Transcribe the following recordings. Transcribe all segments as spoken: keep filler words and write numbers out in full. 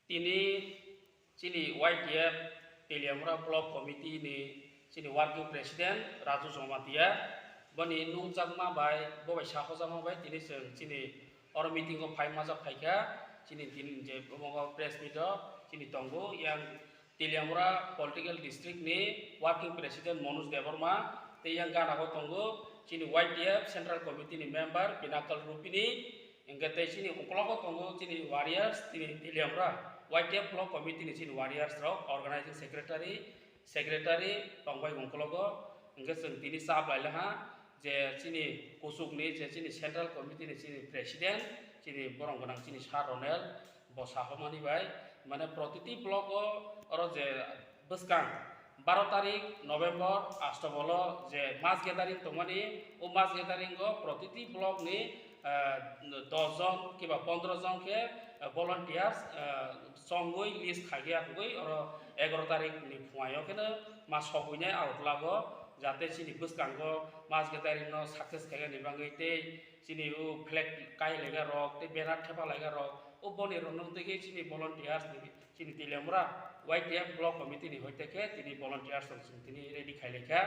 Tini chini Y T F Teliamura Block Committee ni chini Working President Raju Jamatia, boni nungjakma bai, bo bai sahojakma bai tini chwng chini oro meeting o phai majak phaikha, chini tini je omo press meet o chini tongo yang Teliamura Political District ni Working President Manoj Debbarma, tei yang gana o tongo chini Y T F Central Committee ni member Pinakal Rupini, hingke tei chini ukologo tongo chini warriors, tini Teliamura Y T F Block Committee ni chini warriors rok, organizing secretary, secretary tongbai ukologo, hingke chwng tini chap lai laha je chini kuchuk ni je chini Central Committee ni chini president, chini borong gwnang chini Sir Ronel, bo sahomani bai, mane protiti block o oro je bwskang baro tarik November Astabolo je mass gathering tongmani, o mass gathering o protiti block ni, ah, dos jon kiba pondro jon khe, ah, volunteers, ah, chongwi list khaiya hwnkhe oro egaroh tarik ni phungai o kheno ma sogwinai Agartala o, jate chini bwskango mass gathering no success khainani bagwi tei chini o flag kai laga rok tei banner thepa laga rok o boni rok no tei chini volunteers ni chini Teliamura Y T F Block Committee ni hoite khe tini volunteers rok chwng tini ready khai laikha.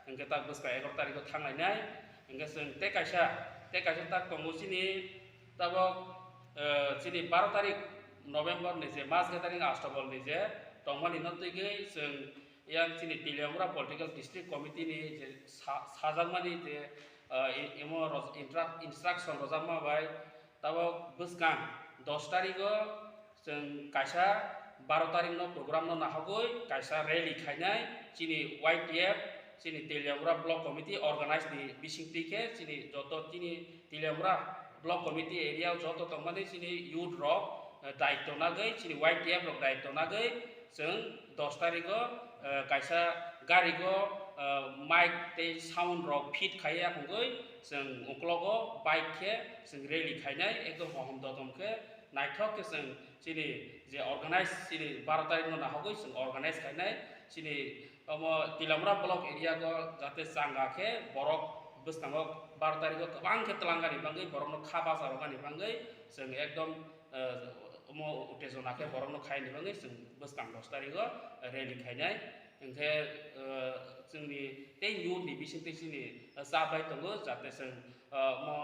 Hingke tak bwskang egaroh tarik o thang lainai. Hingke chwng tei kaisa, tei kaisa tak tongo chini tabok, eh, chini baro tarik November ni je mass gathering Astabol ni je tongmani no twi gwi chwng yang chini Teliamura Political District Committee ni je sa-, sajakmani je, eh, i-, imo roj-, intra-, instruction rojakma bai tabok bwskang dos tarik o chwng kaisa baro tarik no program no nahagwi kaisa rally khainai chini Y T F, chini Teliamura Block Committee organize ni bisingtwi khe chini joto chini Teliamura Block Committee area o joto tongmani chini youth rok, eh, daityo nagwi, chini Y T F rok daityo nagwi chwng dos tarik o, eh, kaisa gari o, eh, mic tei sound rok fit khaiya hwnkhe chwng uklogo bike khe chwng rally khainai, ekdom hohom dotom khe naithok khe chwng chini je organize chini baro tarik no nahagwi chwng organize khainai chini omo Teliamura block area o jate changa khe borok bwskango baro tarik o kwbang khe twlangani bagwi borokno kha bacha rwgani bagwi chwng ekdom, eh, omo utejona khe borokno khaini bagwi chwng bwskang dos tarik o rally khainai. Hingkhe, eh, chwngni tei youth ni bisingtwi chini, eh, cha bai tongo, jate chwng, eh, mo,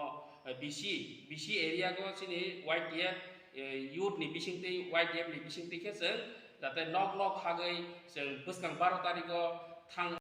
eh, B C, B C area o chini Y T F, eh, youth ni bisingtwi, Y T F ni bisingtwi khe chwng jate nok nok hagwi chwng bwskang baro tarik o thang